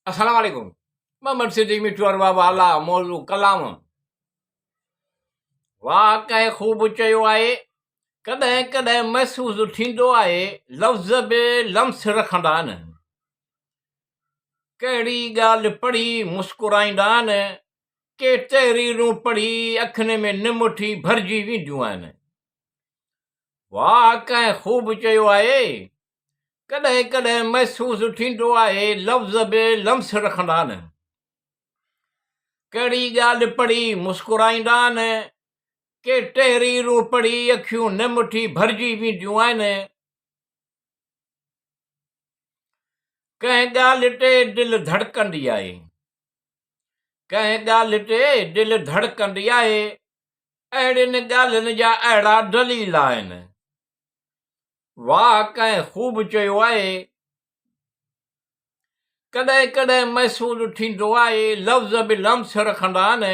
السلام عليڪم محمد صديق مٺو ارباب اعليٰ موضوع ڪلام واهه ڪنهن خوب چيو آهي ڪڏهن ڪڏهن محسوس ٿيندو آهي لفظ به لمس رکندا آهن ڪهڙي ڳالهه پڙهي مسڪرائيندا آهن ڪي تحريرون پڙهي اکين ۾ نمٺي ڀرجي وينديون آهن واهه ڪنهن خوب چيو آهي ڪڏهن ڪڏهن محسوس ٿيندو آهي لفظ به لمس رکندا آهن. ڪهڙي ڳالهه پڙهي مسڪرائيندا آهن، ڪي تحريرون پڙهي اکيون نمٺي ڀرجي وينديون آهن. ڪنهن ڳالهه تي دل ڌڙڪندي آهي. ڪنهن ڳالهه تي دل ڌڙڪندي آهي. اهڙين ڳالهين جا اهڙا دليل آهن. واهه ڪنهن خوب چيو آهي. ڪڏهن ڪڏهن محسوس ٿيندو آهي لفظ به لمس رکندا آهن.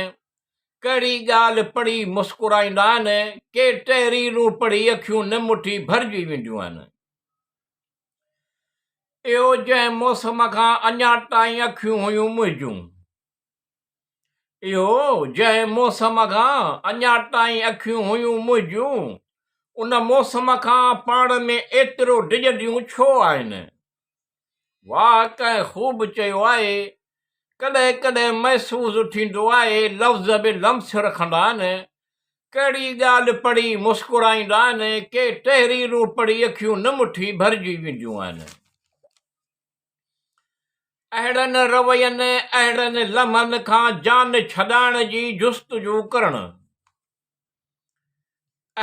ڪهڙي ڳالهه پڙهي مسڪرائيندا آهن، ڪي تحريرون پڙهي اکيون نمٺي ڀرجي وينديون آهن. اهو جنهن موسم کان اڃا تائين اکيون هيون منهنجون. اهو جنهن موسم کان اڃا تائين اکيون هيون منهنجون، ان موسم کان پاڻ ۾ ايترو ڊڄنديون ڇو آهن؟ واهه ڪنهن خوب چيو آهي، ڪڏهن ڪڏهن محسوس ٿيندو آهي لفظ به لمس رکندا آهن، ڪهڙي ڳالهه پڙهي مسڪرائيندا آهن، ڪي تحريرون پڙهي اکيون نمٺي ڀرجي وينديون آهن. اهڙن روين، اهڙن لمحن کان جان ڇڏائڻ جي جستجو ڪرڻ.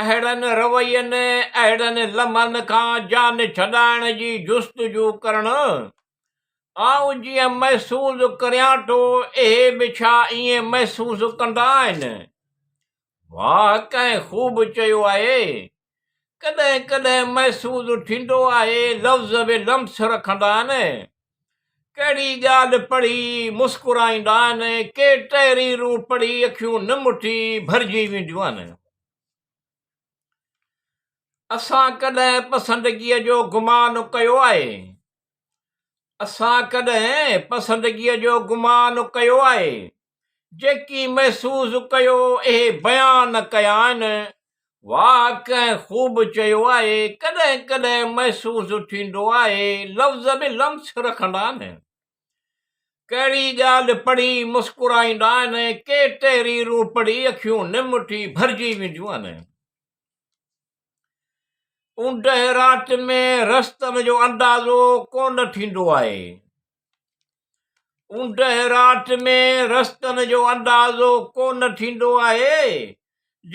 اهڙن روين، اهڙن لمحن کان جان ڇڏائڻ جي جستجو ڪرڻ. آئون جيئن محسوس ڪريان ٿو، اهي به ڇا ائين محسوس ڪندا آهن؟ واهه ڪنهن خوب چيو آهي. ڪڏهن ڪڏهن محسوس ٿيندو آهي لفظ به لمس رکندا آهن. ڪهڙي ڳالهه پڙهي مسڪرائيندا آهن، ڪي تحريرون پڙهي اکيون نمٺي ڀرجي وينديون آهن. اسان ڪڏهن پسندگيء جو گمان ڪيو آهي؟ اسان ڪڏهن پسندگيء جو گمان ڪيو آهي؟ جيڪي محسوس ڪيو اهي بيان ڪيا آهن. واهه ڪنهن خوب چيو آهي، ڪڏهن ڪڏهن محسوس ٿيندو آهي لفظ به لمس رکندا آهن. ڪهڙي ڳالهه پڙهي مسڪرائيندا آهن، ڪي تحريرون پڙهي اکيون نمٺي ڀرجي وينديون آهن. اوندهه رات ۾ رستن جو اندازو ڪونه ٿيندو آهي. اوندهه رات ۾ رستن جو اندازو ڪونه ٿيندو آهي.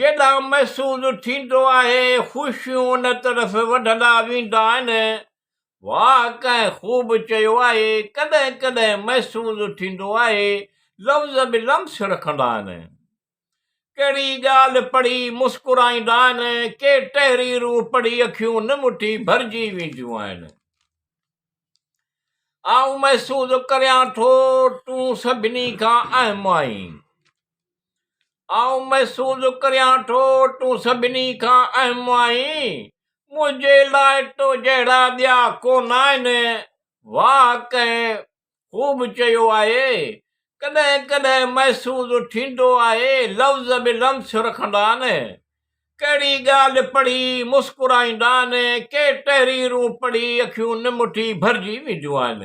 جيڏانهن محسوس ٿيندو آهي، خوشيون ان طرف وڌندا ويندا آهن. واهه ڪنهن خوب چيو آهي، ڪڏهن ڪڏهن محسوس ٿيندو آهي، لفظ به لمس رکندا آهن. ڪهڙي ڳالهه پڙهي مسڪرائيندا آهن، ڪي تحريرون پڙهي اکيون نمٺي ڀرجي وينديون آهن. آئون محسوس ڪريان ٿو تون سڀني کان اهم آهين. آئون محسوس ڪريان ٿو تون سڀني کان اهم آهين. منهنجي لاء تو جهڙا ٻيا ڪونه آهن. واهه ڪنهن خوب چيو آهي، ڪڏهن ڪڏهن محسوس ٿيندو آهي لفظ به لمس رکندا آهن. ڪهڙي ڳالهه پڙهي مسڪرائيندا آهن، ڪي تحريرون پڙهي اکيون نمٺي ڀرجي وينديون آهن.